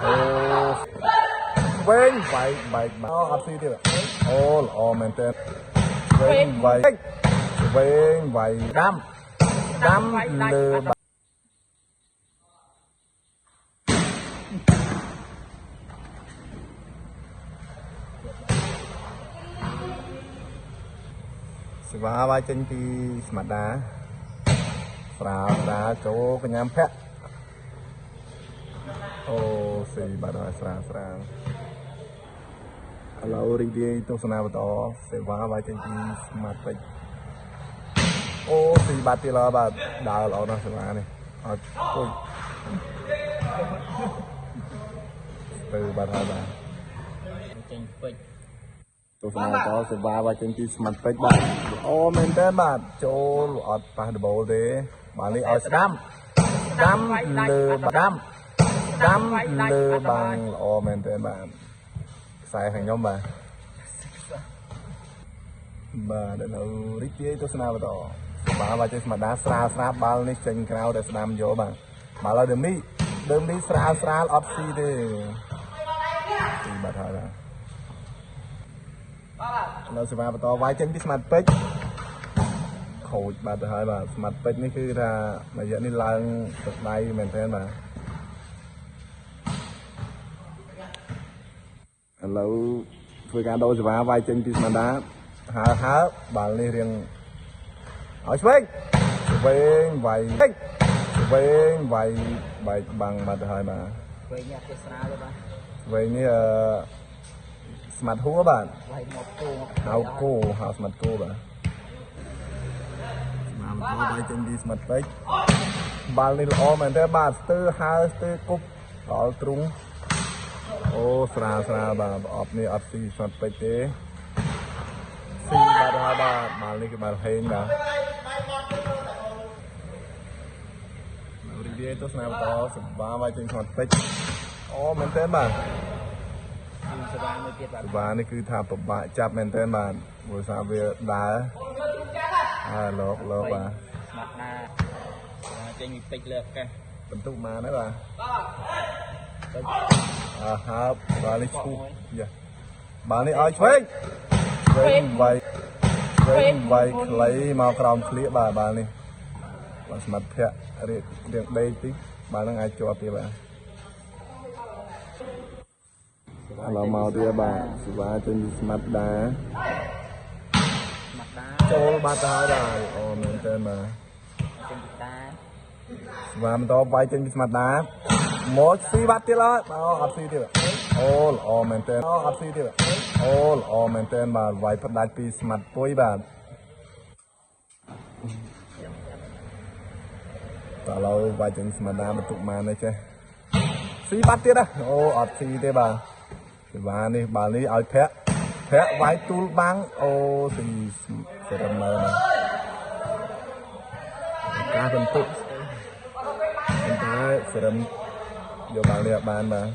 អូឆ្វេងវាយបែកបាអត់ស៊ីទៀតអូល្អមែនតើឆ្វេងវាយឆ្វេងវាយដាំដាំលើសេវាវាយចេញពីស្មាដាស្រាលស្រាលចូលកញ្ញាភៈអូស៊ីបាត់ហើយស្រាលស្រាលឥឡូវរីករាយទស្សនាបន្តសេវាវាយចេញពីស្មាតពេជ្រអូស៊ីបាត់ទៀតហើយបាទដើរល្អណាស់សេវានេះអត់គួយទៅបាត់ហើយបាទ ចេញពេជ្រ ទស្សនាបន្តសេវាវាយចេញពីស្មាតពេជ្របាទល្អមែនតើបាទចូលអត់ប៉ះដបូលទេបាទនេះឲ្យស្ដាំស្ដាំលើដាំដាំលើបាំងល្អមែនតើបាទខ្សែខាងខ្ញុំបាទបាទឥឡូវរីករាយទស្សនាបន្តសេវាវាយចេញស្មាដាស្រាលស្រាលបាល់នេះចេញក្រៅតែស្ដាំយកបាទបាទឥឡូវដើមនេះស្រាលស្រាលអត់ស៊ីទេស៊ីបាត់ហើយបាទ នៅសេវាបន្តវាយចេញពីស្មាតពេជ្រខូចបាត់ទៅហើយបាទស្មាតពេជ្រនេះគឺថារយៈនេះឡើងទឹកដៃមែនទែនបាទឥឡូវធ្វើការដូរសេវាវាយចេញពីស្មាដាហើហើបាល់នេះរៀងឲ្យឆ្វេងឆ្វេងវាយឆ្វេងវាយបែកបាំងបាត់ទៅហើយបាទ វិញនេះគេស្រាលទេបាទ ឆ្វេងនេះអឺស្មាតហួរបាទ វាយមកគោមក ហៅគោហៅស្មាត់គោបាទស្មាតគោបាយចេញពីស្មាត់ពេជ្របាល់នេះល្អមែនទេបាទស្ទើហើស្ទើគប់ដល់ទ្រុងអូស្រាលស្រាលបាទប្រអប់នេះអត់ស៊ីស្មាត់ពេជ្រទេស៊ីបាទហើយបាទបាល់នេះគឺបាល់ហេងបាទរីករាយទស្សនាបន្តសម្បាបាយចេញស្មាត់ពេជ្រអូមែនទេបាទ សេវាមួយទៀតបាទ សេវានេះគឺថាពិបាកចាប់មែនទែនបាទព្រោះថាវាដើរហើយលោកលោកបាទ ស្មាត់ណាចេញពីពេជ្រលើអាកាស បន្ទុកមកហ្នឹងបាទអើហើបបាល់នេះឈូសយ៉ាបាល់នេះឲ្យឆ្វេងឆ្វេងវាយឆ្វេងវាយខ្លីមកក្រោមក្លៀកបាទបាល់នេះបាទស្មាត់ភៈរៀងរៀងដេកតិចបាល់ហ្នឹងអាចជាប់ទៀតបាទឥឡូវមកទៀតបាទសេវាចេញពីស្មាត់ដា ស្មាត់ដា ចូលបាត់ទៅហើយបាទអូមែនតើបាទ ចេញពីតា ស្វាបន្តវាយចេញពីស្មាត់ដាមកស៊ីបាត់ទៀតហើយបាទអត់ស៊ីទៀតអូល្អមែនតើអត់ស៊ីទៀតអូល្អមែនតើបាទវាយផ្ដាច់ពីស្មាត់ពុយបាទតើឥឡូវវាយចេញស្មាត់ដាបន្ទុកម៉ាននេះចេះស៊ីបាត់ទៀតណាអូអត់ស៊ីទេបាទសេវានេះបាល់នេះឲ្យភៈភៈវាយទូលបាំងអូស៊ីសរមើណាការបន្ទុកប៉ុន្តែសរឹមយកបាល់នេះអត់បានបាទ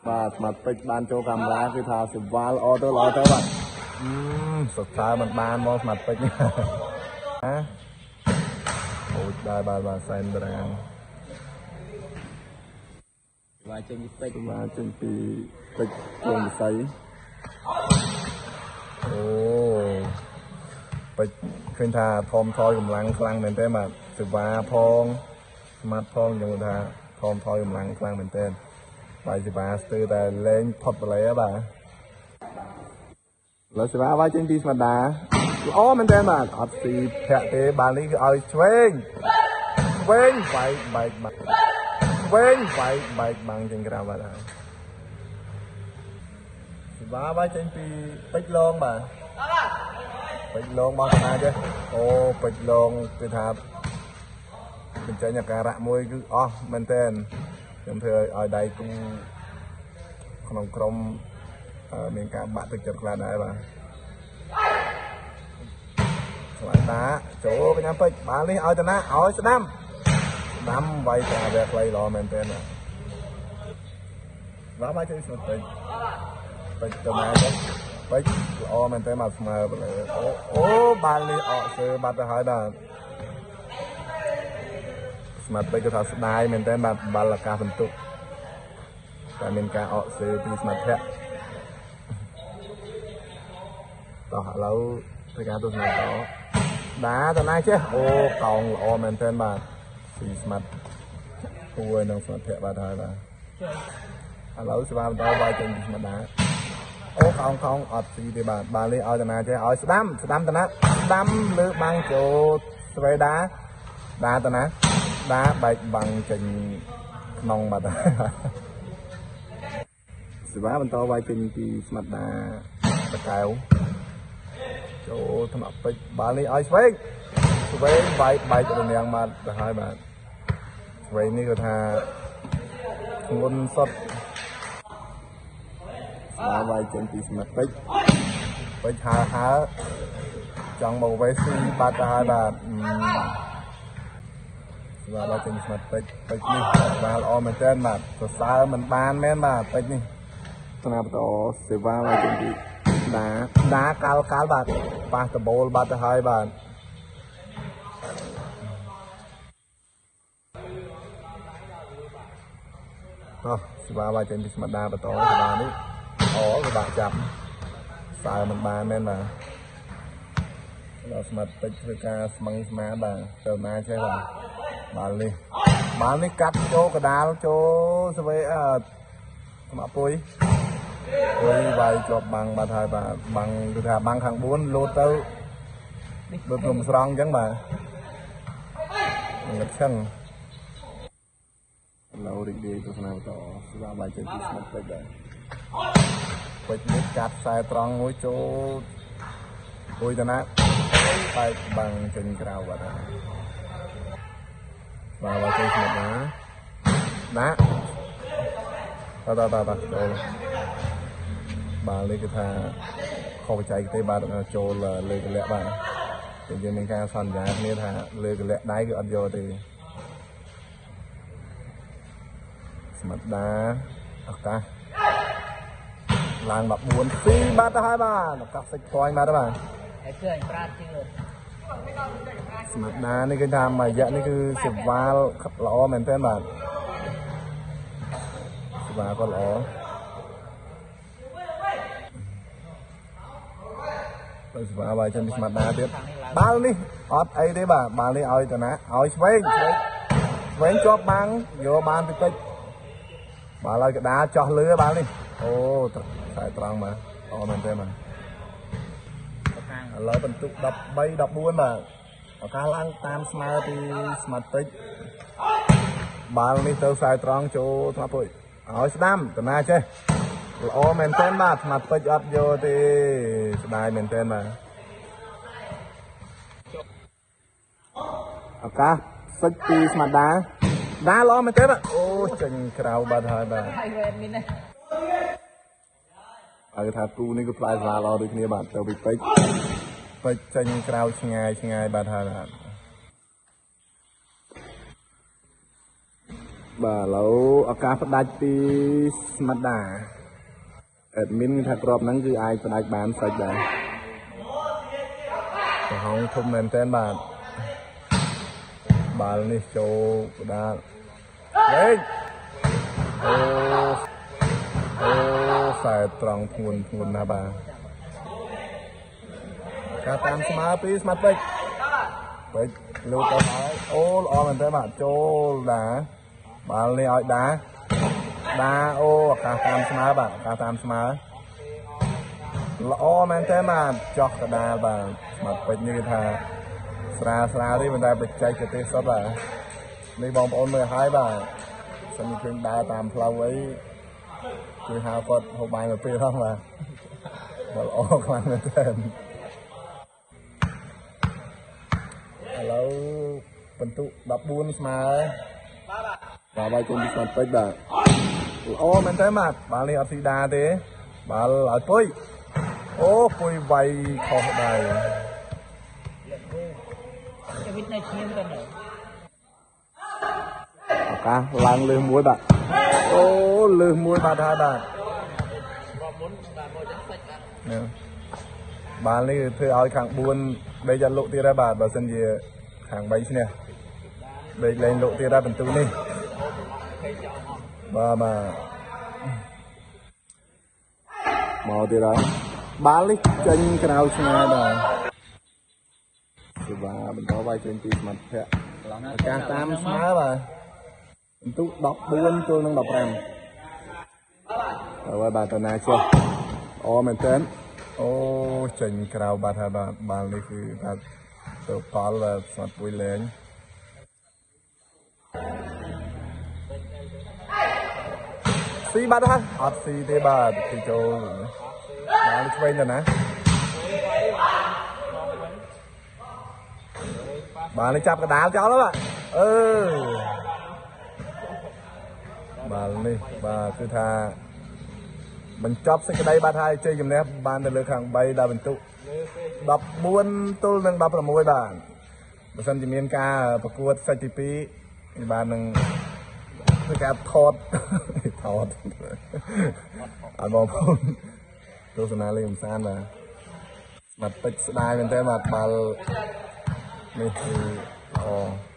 បាទស្មាតពេជ្របានចូលកាមេរ៉ាគឺថាសេវាល្អទៅល្អទៅបាទសរសើរមិនបានមកស្មាតពេជ្រនេះណាអូចដែរបាទបាទសែនតារាង សេវាចេញពីពេជ្រ បាទចេញពីពេជ្រជងវិស័យអូពេជ្រឃើញថាធំថយកម្លាំងខ្លាំងមែនទេបាទសេវាផងស្មាតផងខ្ញុំថាធំថយកម្លាំងខ្លាំងមែនទេបាយសេវាស្ទើរតែលែងផុតបលែបាទឥឡូវសេវាវាយចេញពីស្មាដាល្អមែនទេបាទអត់ស៊ីភៈទេបាល់នេះគឺឲ្យឆ្វេងឆ្វេងវាយបែកបាំងឆ្វេងវាយបែកបាំងចេញក្រៅបាទហើយសេវាវាយចេញពីពេជ្រលងបាទពេជ្រលងរបស់កណាចេះអូពេជ្រលងគឺថាបញ្ចេញអាការៈមួយគឺអស់មែនទែនខ្ញុំធ្វើឲ្យដៃគូក្នុងក្រុមមានការបាក់ទឹកចិត្តខ្លះដែរបាទស្មាតាចូលកញ្ញាពេជ្របាល់នេះឲ្យតាណាឲ្យស្ដាំស្ដាំវាយតែវាខ្លីល្អមែនទែនបាទបាទជួយស្មាតពេជ្រពេជ្រទៅណាទៅពេជ្រល្អមែនទែនមកស្មើបលើអូអូបាល់នេះអកសើបាត់ទៅហើយបាទស្មាតពេជ្រគឺថាស្ដាយមែនទែនបាទបាល់អាកាសបន្ទុក តែមានការអកសេពីសមត្ថៈតោះឥឡូវធ្វើការទស្សនាតដាតណាចេះអូកោងល្អមែនទែនបាទពីស្មាត់គួរនឹងសមត្ថៈបាទហើយបាទឥឡូវសេវាបន្តវាយចេញពីស្មាត់ដាអូកោងកោងអត់ស៊ីទេបាទបាល់នេះឲ្យតាណាចេះឲ្យស្ដាំស្ដាំតាណាស្ដាំលើបាំងចូលស្វេដាដាតាណាដាបែកបាំងចេញក្នុងបាទសេវាបន្តវាយចេញពីស្មាត់ដាតកែវចូលថ្នាក់ពេជ្របាល់នេះឲ្យស្វេងស្វេងបែកបែករនាំងបាទទៅហើយបាទស្វេងនេះគាត់ថាធ្ងន់សុទ្ធស្ដាវាយចេញពីស្មាត់ពេជ្រពេជ្រហើហើចង់មកវេស៊ីបាត់ទៅហើយបាទស្វាដល់ចេញស្មាត់ពេជ្រពេជ្រនេះបាល់ល្អមែនទែនបាទសរសើរមិនបានមែនបាទពេជ្រនេះថ្នាក់បន្តសេវាវាយចេញពីដាដាកាល់កាល់បាទប៉ះដបូលបាត់ទៅហើយបាទតោះសេវាវាយចេញពីស្មាត់ដាបន្តសេវានេះអូពិបាកចាប់សើមិនបានមែនបាទដល់ស្មាត់ពេជ្រធ្វើការស្មឹងស្មាបាទទៅណាចេះបាទបាល់នេះកាត់ចូលកដាលចូលស្វេអឺស្មាក់ពុយពុយវាយជាប់បាំងបាទហើយបាទបាំងគឺថាបាំងខាង4លោតទៅដូចភ្នំស្រង់អញ្ចឹងបាទងឹតឆឹងឡូរីករាយទស្សនាបន្តស្វាបាយចេញពីស្មាត់ពេជ្រដែរពេជ្រនេះកាត់ខ្សែត្រង់មួយចូលពុយតាណាបែកបាំងចេញក្រៅបាទហើយបាទបាយចេញស្មាត់ណាដាក់តតតចូលបាល់នេះគឺថាខុសបច្ចេកទេសបាទចូលលើកលៈបាទតែយើងមានការសន្យាគ្នាថាលើកលៈដៃគឺអត់យកទេស្មាត់ដាឱកាសឡើង14 2បាទទៅហើយបាទឱកាសសិចផ្លាញ់បាទបាទ ហើយគឺអញប្រាតជាងលើស្មាត់ដានេះគឺថាមួយរយៈនេះគឺសេវាល្អមែនទែនបាទសេវាក៏ល្អទៅសេវាបាយចាំពីស្មាត់ដាទៀតបាល់នេះអត់អីទេបាទបាល់នេះឲ្យតាណាឲ្យឆ្វេងឆ្វេងជាប់បាំងយកបានតិចតិចបាល់ឲ្យកដាចោះលឿបាល់នេះអូតែត្រង់បាទអមែនទេបាទឥឡូវបន្ទុក13 14បាទឱកាសឡើងតាមស្មើពីស្មាត់ពេជ្របាល់នេះទៅខ្សែត្រង់ចូលស្មាត់ពុយឲ្យស្ដាំតាណាចេះល្អមែនទែនបាទស្មាត់ពេជ្រអត់យកទេស្ដាយមែនទែនបាទឱកាសសិចពីស្មាត់ដាដាល្អមែនទែនបាទអូចេញក្រៅបាទហើយបាទហើយថាគូនេះគឺផ្លែសាឡាល្អដូចគ្នាបាទទៅពីពេជ្រពេជ្រចេញក្រៅឆ្ងាយឆ្ងាយបាទហើយបាទបាទឥឡូវឱកាសផ្ដាច់ពីស្មាត់ដាអេដមីនថាក្របហ្នឹងគឺអាចផ្ដាច់បានសាច់ដែរកំហុងធំមែនទែនបាទបាល់នេះចូលផ្ដាល់លេងអូអូខ្សែត្រង់ធ្ងន់ធ្ងន់ណាស់បាទការតាមស្មើពីស្មាត់ពេជ្រពេជ្រលូតទៅហើយអូល្អមែនទែនបាទចូលដាបាល់នេះឲ្យដាដាអូឱកាសតាមស្មើបាទឱកាសតាមស្មើល្អមែនទែនបាទចោះកដាលបាទស្មាត់ពេជ្រនេះគឺថាស្រាលស្រាលទេប៉ុន្តែបច្ចេកទេសសុទ្ធបាទនេះបងប្អូនមើលហើយបាទសិនឃើញដើរតាមផ្លូវអីជួយហៅគាត់ហូបបាយមកពេលហ្នឹងបាទល្អខ្លាំងមែនទែនឥឡូវបន្ទុក14ស្មើបាទបាយគុំពីស្មាត់ពេជ្របាទល្អមែនទែនបាទបាល់នេះអត់ស៊ីដាទេបាល់ឲ្យពុយអូពុយវាយខុសដែរឱកាសឡើងលើសមួយបាទអូលើសមួយបាទហើយបាទបាល់នេះធ្វើឲ្យខាង4ដេកអត់លក់ទៀតហើយបាទបើសិនជាខាង3ឈ្នះដេកលែងលក់ទៀតហើយបន្ទូនេះបាទបាទ មកទៀតហើយ បាល់នេះចេញក្រៅឆ្ងាយ បាទ សេវាបន្តវាយចេញពីសមត្ថភៈ ឱកាសតាមស្មើ បាទ បន្ទុក 14 ទល់នឹង 15 ហើយ បាទ តាណាចុះល្អមែនតើ អូ ចេញក្រៅបាត់ហើយ បាទ បាល់នេះគឺថាទៅប៉ល់ ស្មាត់ពួយលែងស៊ីបាត់ហើយ អត់ស៊ីទេ បាទ គឺចូលបាល់ឆ្វេងទៅណា បាទ នេះចាប់កដាលចោលហើយ បាទ អឺបាល់នេះ បាទ គឺថាបញ្ចប់សេចក្តីបាត់ហើយ ជ័យជំនះបានទៅលើខាង 3 ដល់បន្ទុក 14 ទល់នឹង 16 បាទ បើសិនជាមានការប្រកួតសាច់ទី 2 បាទ នឹងធ្វើការថតថតឲ្យបងប្អូនទស្សនាលេងកម្សាន្ត បាទ ស្មាត់ពេជ្រស្ដាយមែនតើ បាទ បាល់នេះគឺល្អ